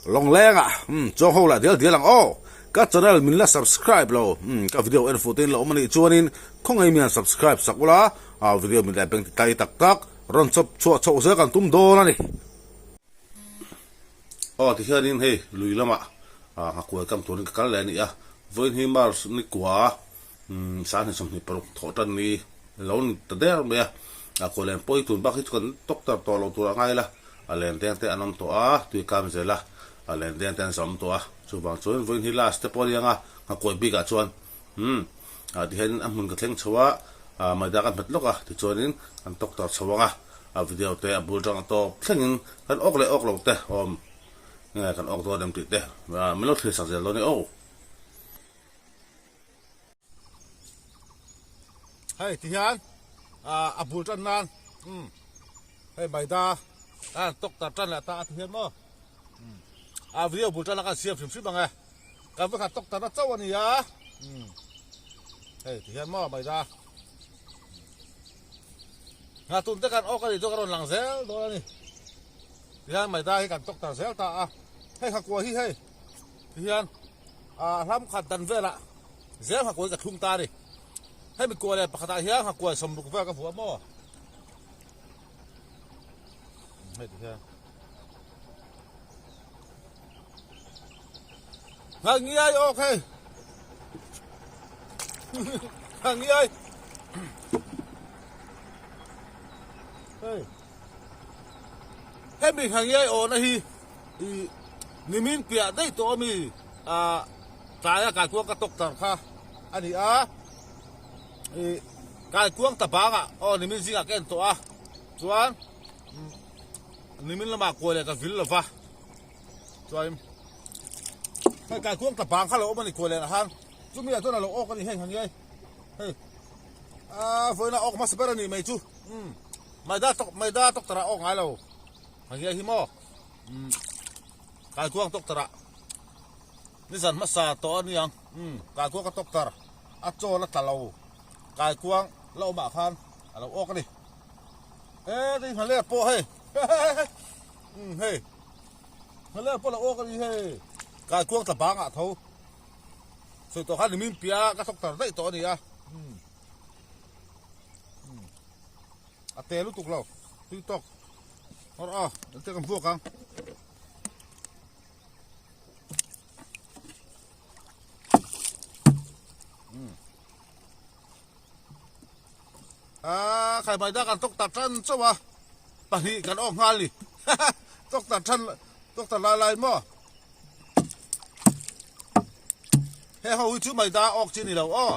Lawngleng ah umm chuang ho lah dial dial ang aw. Ka channel min la subscribe lo umm ka video en fuh te in la awm a nih chuanin khawngaih mian subscribe sak ula ah video min la beng ti tai tak tak rawn chawp chhuah chhoh zel kan tum dawn a ni. Aw tihianin hei lui lamah ah nghakuai kam turin ka kal leh a ni a, vawiin hi March ni kua umm 2026 thawh tan ni lo ni ta der mai a, a kuah len pawi tun bak hi chu kan doctor tawh lo tur a ngai la. A len deng te an awm tawh a, tui kam zel a, a len deng te an zawm tawh a, chuvang chuan vawiin hi last te pawh a ni ang a, nghakuai bikah chuan umm ah tihianin a hmun ka thleng chho a, ah maida ka hmet lawk a, tichuanin kan tawk tar chho ang a, a video te a bul tang a tawp thlengin kan awk leh awk lo te awm nge kan awk dawn em tih te min lo thlir sak zel dawn e aw. Hei tihian a bul tan nan umm hei maida a han tawk tar tan leh ta a tihian maw a video bul tan a kan siam hrim hrim ang e kan vawikhat tawk tarna chauh a ni a umm hei tihian maw maida nghatun te kan awk a nih chu ka rawn lang zel dawn a ni tihian maida hi kan tawk tar zel ta a hei khakuai hi hei tihian. A hlam khat dan velah zel nghakuai ka thlung ta a ni. Hemi kuah leh pakhatah hian nghakuai 60 vel ka vuah maw? Hei ti hian. Nghangiai awk hei. Nghangiai. Hei. Hemi nghangiai awhna hi I nimin piah daih tawh ami ah tlaia kaikuang ka tawk tar kha a ni a, i kaikuang ta bangah aw nimin zingah ka en tawh a, chuan nimin lamah kuai leh ka vil lo va, chuan hei kaikuang ta bang kha lo awm a ni kuai leh ah khan chumi ah chuan a lo awk a ni hei haniai hei ah vawiin a awk hmasa ber a nih mai chu umm maida tawk maida tawk tarah a awk ngai lo. Hei hi maw umm kaikuang doctor ah nizan hmasa tawh a niang umm kaikuang ka doctor a chaw la tla lo kaikuang la awmah khan a lo awk a ni e hei nghaler pawh hei umm hei nghaler pawh a lo awk a ni hei kaikuang tla bangah tho sawi tawh khan nimin piah ka doctor daih tawh a ni a umm. A te lutuk lo tui tawk awr a eng te kan vuak ang. A khai mai da kan tok tar tan chauh a pahnih kan awk nghal ni tok tar tan tok tar lai lai maw he ho hi chu mai da awk chi ni lo aw.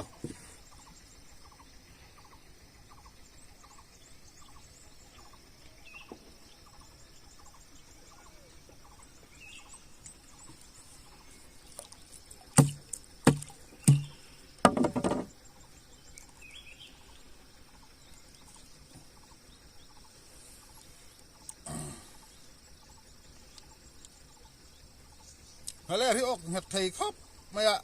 Hale hi awk nghet thei khawp mai a.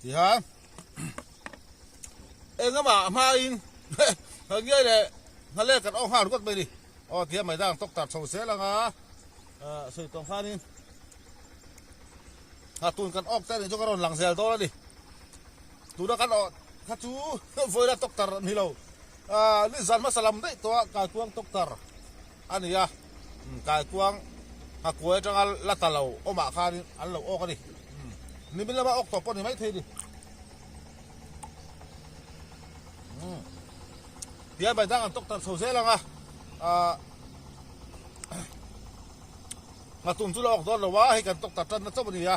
Ti ha engama hma in nge le nghale kan awk nghal ringawt mai ni aw ti a mai dang tawk tar chho zel anga sawi tawng khanin tun kan awk te ni chu ka rawn lang zel dawn a ni tuna kan awh kha chu vawiin a tawk tar a ni lo. Ahh ni zan hmasa lam daih tawh a kaikuang doctor a ni a, kaikuang nghakuai atanga la ta lo awmah khanin an lo awk a ni. Nimin lama awk tawh pawh ni maithei a ni. Tihian mai dang an doctor chho zel ang a, ahh nghatun chu la awk dawn lo a, hei kan doctor tanna chauh a ni a,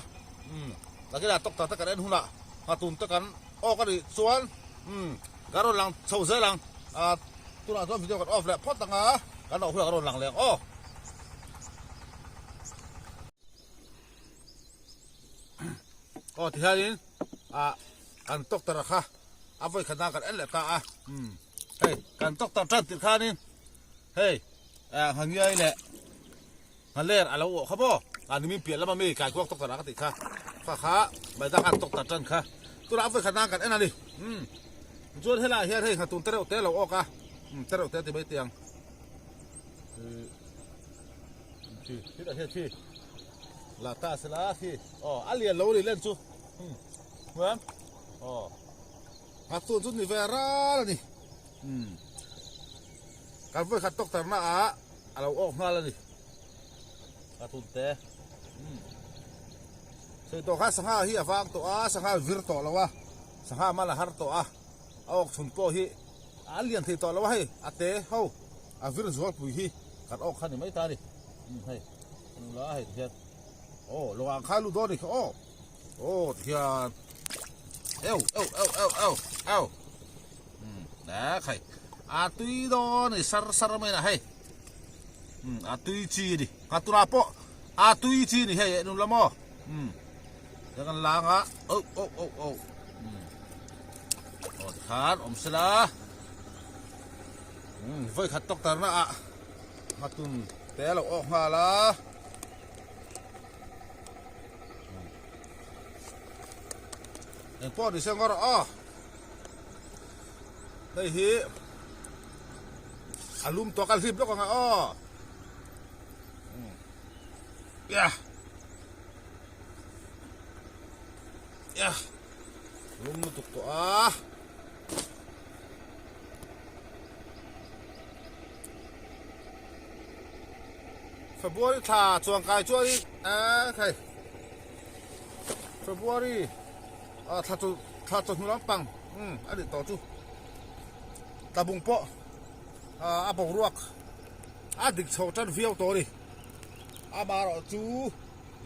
nakinah doctor te kan en hunah nghatun te kan awk a nih chuan Kan rawn lang chho zel ang. Ah tunah chuan video kan off leh phawt ang a, kan awh hunah kan rawn lang leh ang aw. Aw tihianin ah kan doctor a kha a vawi khat nan kan en leh ta a, umm hei kan doctor tan tirh khanin hei ah Nghangiai leh Nghaler a lo awh kha maw? A nimin piah lama mi kaikuak doctor a ka tih kha kha kha maida khan doctor tan kha. Tunah a vawikhat nan kan en a ni. Umm chuan helaiah hian hei nghatun te reuh te a lo awk a, umm te reuh te a ti mai teh ang. Ih khi khitah hian khi la ta se la khi aw a lian lo a ni len chu umm chuan aw nghatun chu ni ve ral a ni umm kan vawikhat tawk tarna ah a lo awk nghal a ni nghatun te umm sawi tawh kha sangha hi a vang tawh a sangha a vir tawh lo a sangha mal a har tawh a a awk chhun pawh hi a lian thei tawh lo a hei a te ho a vir zualpui hi kan awk kha ni mai ta a ni umm hei nula hei ti hian aw lawngah ang kha lut dawn a ni kha aw aw ti hian eu eu eu eu eu eu umm ek hei a tui dawn a ni sar sar mai a hei umm a tui chi a ni nghatura pawh a tui chi a ni hei nula maw umm kan kan lang a oh oh oh oh umm aw tikhan awm sela umm vawi khat tawk tarna ah nghatun te a lo awk nghal a engpawh ni se ngaw rawh aw hei hi a lum tawk a hlip lawk ang a aw yeah Yeah. Lum lutuk tawh a. February thla chuan kai chuan in eh thei February ah thla chu thla chawhnu lampang um a nih tawh chu tlabung pawh ah a boruak a dik chho tan viau tawh a ni amaherawh chu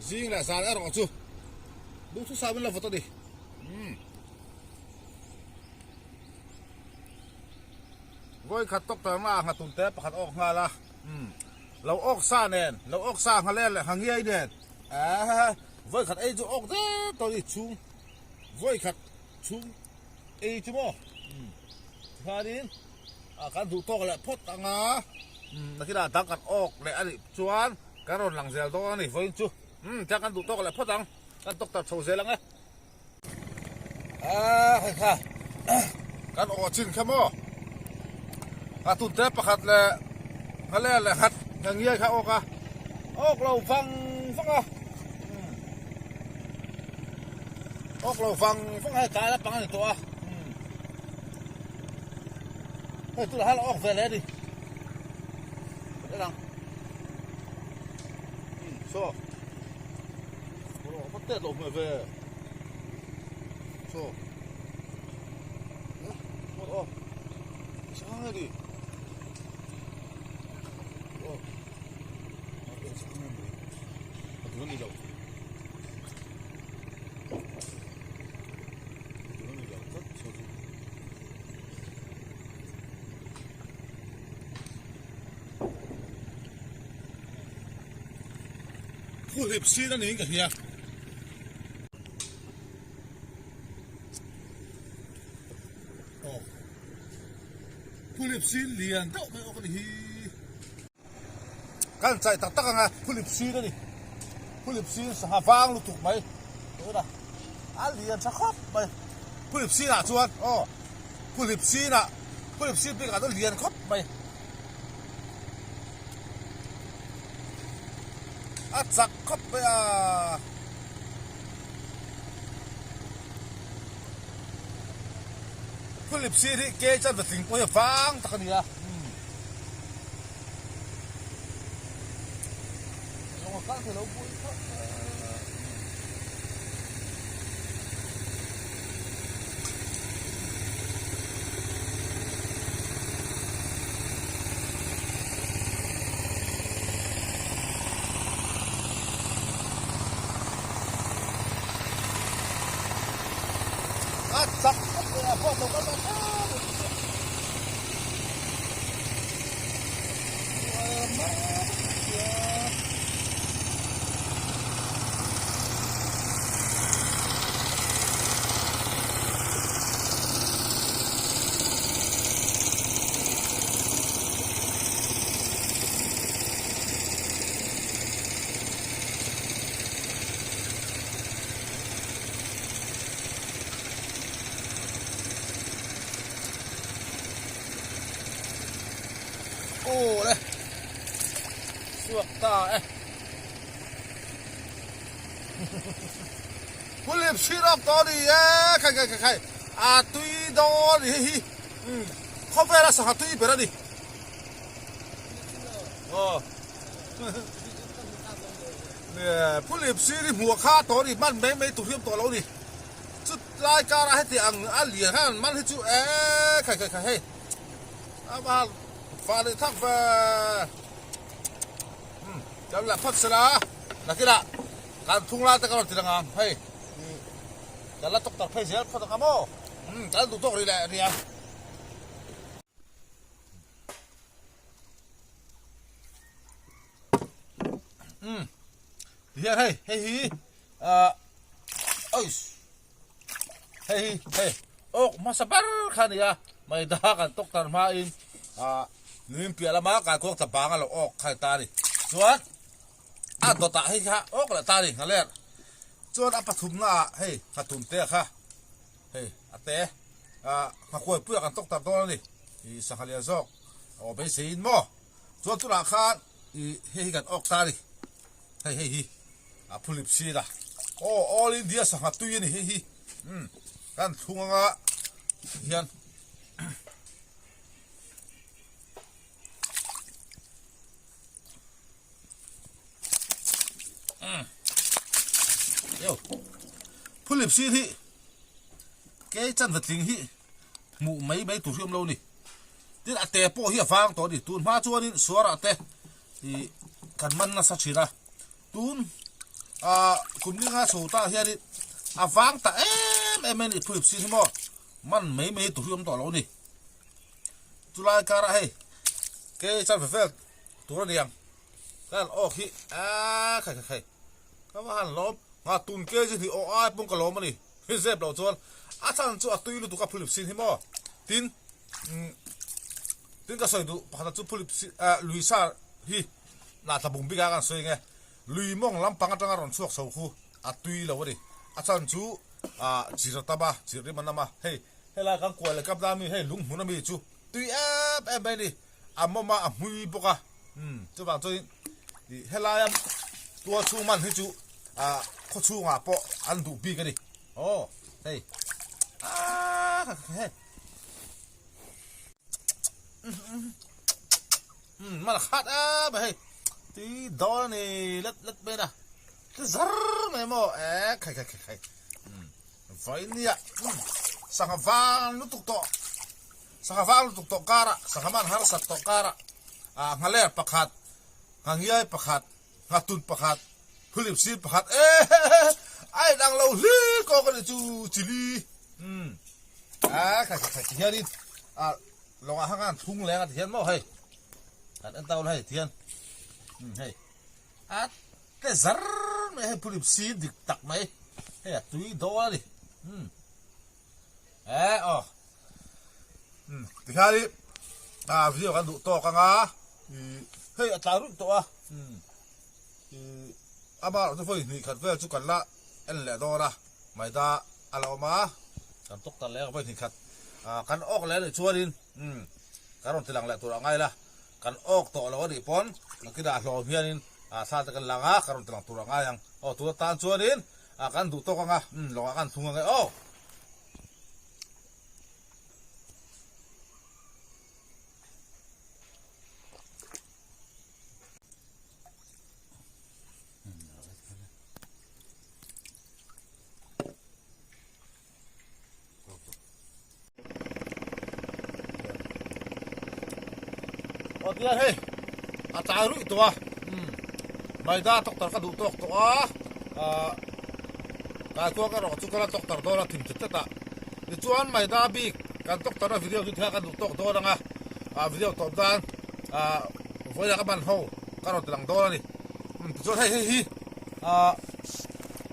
Zing leh zan erawh chu duhthusam in la vawt a ni. Umm. Vawi khat tawk tarna ah nghatun te pakhat awk nghal a. Umm. Lo awk sa nen, lo awk sa nghalel leh nghangiai nen. Ehe. Vawi khat ei chu awk der tawh a ni chhung. Vawi khat chhung ei chu maw. Umm. Tikhanin ah kan duh tawk leh phawt ang a. Umm. Nakinah dang kan awk leh a nih chuan. Kan rawn lang zel dawn a ni vawiin chu. Umm tiang kan duh tawk leh phawt ang. Kan doctor chho zel ang e. Ah hei kha kan aw chin kha maw. A tun te pakhat leh ngale leh khat nga ngiai kha awk a. Awk lo vang vang a. Awk lo vang vang a hei tlai la pang a ni tawh a. Hei tunah hian awk ve leh a ni. Kan en ang. Saw va tet loh hmel ve saw aw sang a ni aw sang a ni a tun a ni lo a tun a ni lo tlat saw chu. Phuhlip sin a niin ka hria. Aw. Phuhlip sin lian deuh mai awk a ni hi. Kan chai tak tak anga phuhlip sin a ni. Phuhlip sin sangha vang lutuk mai. Tuna a lian tha khawp mai. Phuhlip sin ah chuan aw phuhlip sin ah phuhlip sin bik ah chuan lian khawp mai. A chak khawp mai a. Phulip sir hi ke chuan va tling pawh hi a vang tak a ni a. Lawng a kal thei lo pui khawp mai a. A chak khawp mai a boat lo kal ta thlap a ni chiah. Aw le chhuak ta e. Phulip sir awk tawh a ni e khai khai khai khai a tui dawn a ni hei hi khawvela sangha tui ber a ni. Aw Phulip sir hi hmuh kha tawh a ni hman mai mai tur hi awm tawh lo a ni. Chut lai karah heti ang a lian khan an man hi chu e khai khai khai hei a va fah leh thak ve umm kan la phawt sela nakinah kan thung lai te ka rawn ti lang ang hei kan la tawk tak phei zel phawt ang a maw umm kan duh tawk rih leh rih ang. Umm tihian hei hei hi ah ois hei hi hei awk hmasa ber kha a ni a maida kan tawk tar hmain ah nuim piah lama kaikuang tla bang a lo awk kha a ni ta a ni chuan a dawtah hei kha awk leh ta a ni nghaler chuan a pathumna ah hei nghatum te kha hei a te ah nghakuai puiah kan tawk tar dawn a ni ih sangha lian zawk a aw beiseiin maw chuan tunah khan ih hei hi kan awk ta a ni. Hei hei hi a phulip sir a aw all India sangha tui a ni hei hi umm kan thlung anga hian umm eo phulip sir hi kei chanve tling hi hmuh mai mai tur hi awm lo a ni tin a te pawh hi a vang tawh a ni tun hma chuanin suarah te ih kan man nasa thin a tun ah kum linga chho tah hianin a vang ta em em a ni phulip sin hi maw man mai mai tur hi awm tawh lo a ni chulai karah hei kei chuan ve vel tur a ni ang ka han awk hi aaa khai khai khai ka va han lawm nghah tun kg hnih awh ai pawn ka lawm a ni zep loh chuan a chhan chu a tui lutuk a phulip sin hi maw tin umm Tin ka sawi duh pakhat chu Phulip lui sa hi lah tla bung bik a kan sawi nge lui mawng lampang atanga rawn chhuak chho khu a tui lo a ni. A chhan chu chir a tam a, chir rim a nam a, hei helai kan kual leh kap dan mi hei lung hmun ami chu tui em em mai a ni, a mawm a a hmui bawk a, umm chuvang chuan ih helaia tual chhung man hi chu khaw chhungah pawh an duh bik a ni. Aw hei aaa hei. Mal khat a mai hei tui dawn a ni let let mai na ti zar mai maw e khai khai khai khai vainia sangha vang lutuk tawh sangha vang lutuk tawh karah sangha man harsat tawh karah ah nghaler pakhat nghangiai pakhat nghatun pakhat phulip sir pakhat e a inang lo hlir kawk a ni chu chili umm. A khai khai khai ti hianin a lawngah khan khan thlung leng a ti hian maw hei kan en tau la hei ti hian umm hei a tle zar mai hei phulip sin dik tak mai hei a tui dawn a ni umm e aw umm ti hianin a video kan duh tawk anga ih hei a tlai ruih tawh a umm ih ama erawh chu vawi hnih khat vel chu kan la en leh dawn a. Maida a la awm a, kan tawk ta leh a, vawi khat kan awk leh a nih chuanin umm kan rawn ti lang leh tur a ngai la, kan awk tawh lo a nih pawn nakinah a hlawm hianin thla te kan lang a, kan rawn ti lang tur a ngai ang. Aw tuna tan chuanin kan duh tawk ang a, umm lawngah kan thlung ang e aw. Aw tihian hei a tlai ruih tawh a umm maida tawk tar ka duh tawk tawh a ah kaikuang erawh chu ka la tawk tar dawn a thim tlat tlat a tichuan maida bik kan tawk tarna video chu tihian ka duh tawk dawn ang a ah video tawp nan ah vawiin ah ka man ho ka rawn ti lang dawn a ni umm tichuan hei hei hi ah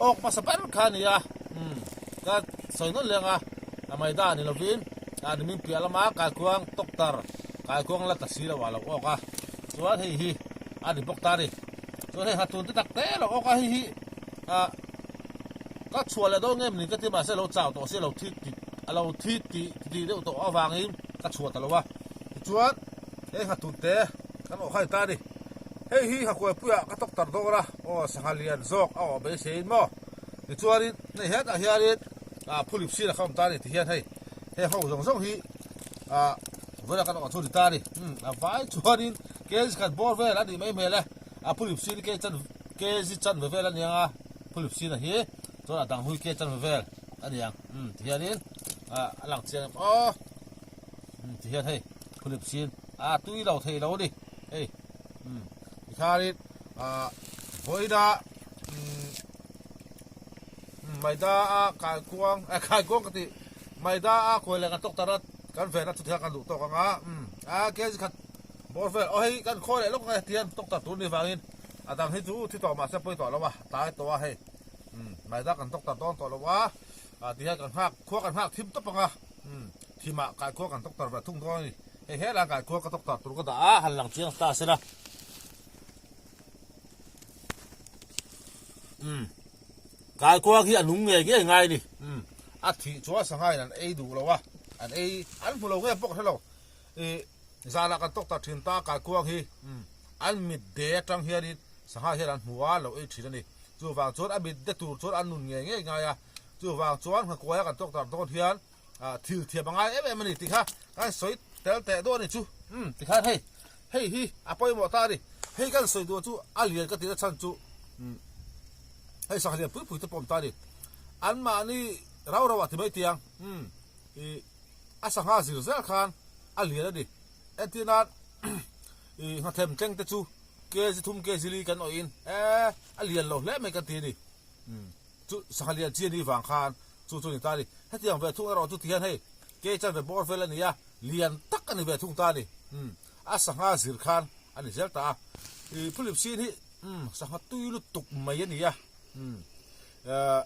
awk hmasa ber kha a ni a umm ka sawi nawn leng a a maida ni lovin ah nimin piah lama kaikuang tawktar kaikuang la ta si lo ah lo awk a chuan hei hi a ni bawk ta a ni chuan hei nghatun te tak te lo awk a hei hi ah ka chhuah leh dawn nge ni ka ti mahse lo chau tawh si a lo thi ti a lo thi ti ti deuh tawh avangin ka chhuah ta lo a tichuan hei nghatun te. kan awh kha ni ta a ni. Hei hi Nghakuaipuia ka tawk tar dawn a, aw sangha lian zawk a awh beiseiin maw? Tichuanin hei hetah hianin ah phulip sir a kha awm ta a ni tihian hei heng ho zawng zawng hi ah vawilah kan awh chu a ni ta a ni. Umm a vai chuanin kg khat bawr vel a nih mai hmel e, a phulip sir hi kg kg chanve vel a ni ang a, phulip sir a hi chuan a dang hui kg chanve vel a ni ang. Umm tihianin ah a lang chiang em aw. Umm tihian hei phulip sin a tui lo thei lo a ni hei umm tikhanin ah vawiina umm maida a kaikuang eh kaikuang ka tih maida a kuai leh kan tawk tar a kan ven a chutiang kan duh tawk ang a umm a kg khat bawr vel aw hei kan khawi leh lawk ang e tihian tawk tar tur a nih vangin a dang hi chu thi tawh mahse pawi tawh lo a tlai tawh a hei umm maida kan tawk tar dawn tawh lo a. Ah tihian kan nghak khua kan nghak thim tawp ang a, umm thimah kaikhua kan tawk tar ve thung dawn a ni. Hei helai kaikhua ka tawk tar tur ka dah a, han lang chiang ta sela. Umm kaikhua khi a nung ngei ngei ngai a ni. Umm a thih chuan sanghain an ei duh lo a, an ei an hmu lo nge pawh ka hre lo. Ih zanah kan tawk tar thin ta kaikuang hi umm an mit de atang hianin sangha hian an hmu a, lo ei thin a ni. Chuvang chuan a mit de tur chuan an nun ngei ngei ngai a. Chuvang chuan nghakuaia kan tawk tar dawn hian thil thiam a ngai em em a ni tih kha kan sawi tel teh dawn a ni chu. Umm tikhan hei hei hi a pawimawh ta a ni. Hei kan sawi duh chu a lian ka tihna chhan chu umm hei sangha lian pui pui te pawh awm ta a ni. Anmahni rau rau ah ti mai tiang umm ih a sangha zir zel khan a lian a ni. Entir nan ih nghakhem tleng te chu kg thum kg li kan awih in eh a lian lo hle mai kan ti a ni. Umm. Chu sangha lian chi a nih vang khan chu chu a ni ta a ni. Hetiang ve thung erawh chu tihian hei ke chan ve bawr vel a ni a, lian tak a ni ve thung ta a ni. Umm a sangha zir khan a ni zel ta a. Ih Philip sin hi umm sangha tui lutuk mai a ni a. Umm eh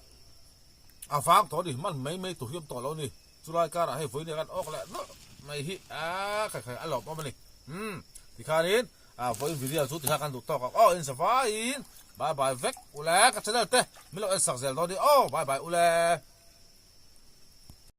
a vang tawh a ni, hman mai mai tur hi awm tawh lo a ni. Chulai karah hei vawiin hian awk leh nawlh mai hi a khai khai a lawmawm a ni. Umm tikhanin a vawiin video chu tikhan kan duh tawk ang aw in zavaiin bye bye vek ule ka channel te min lo en sak zel dawn hi aw bye bye ule.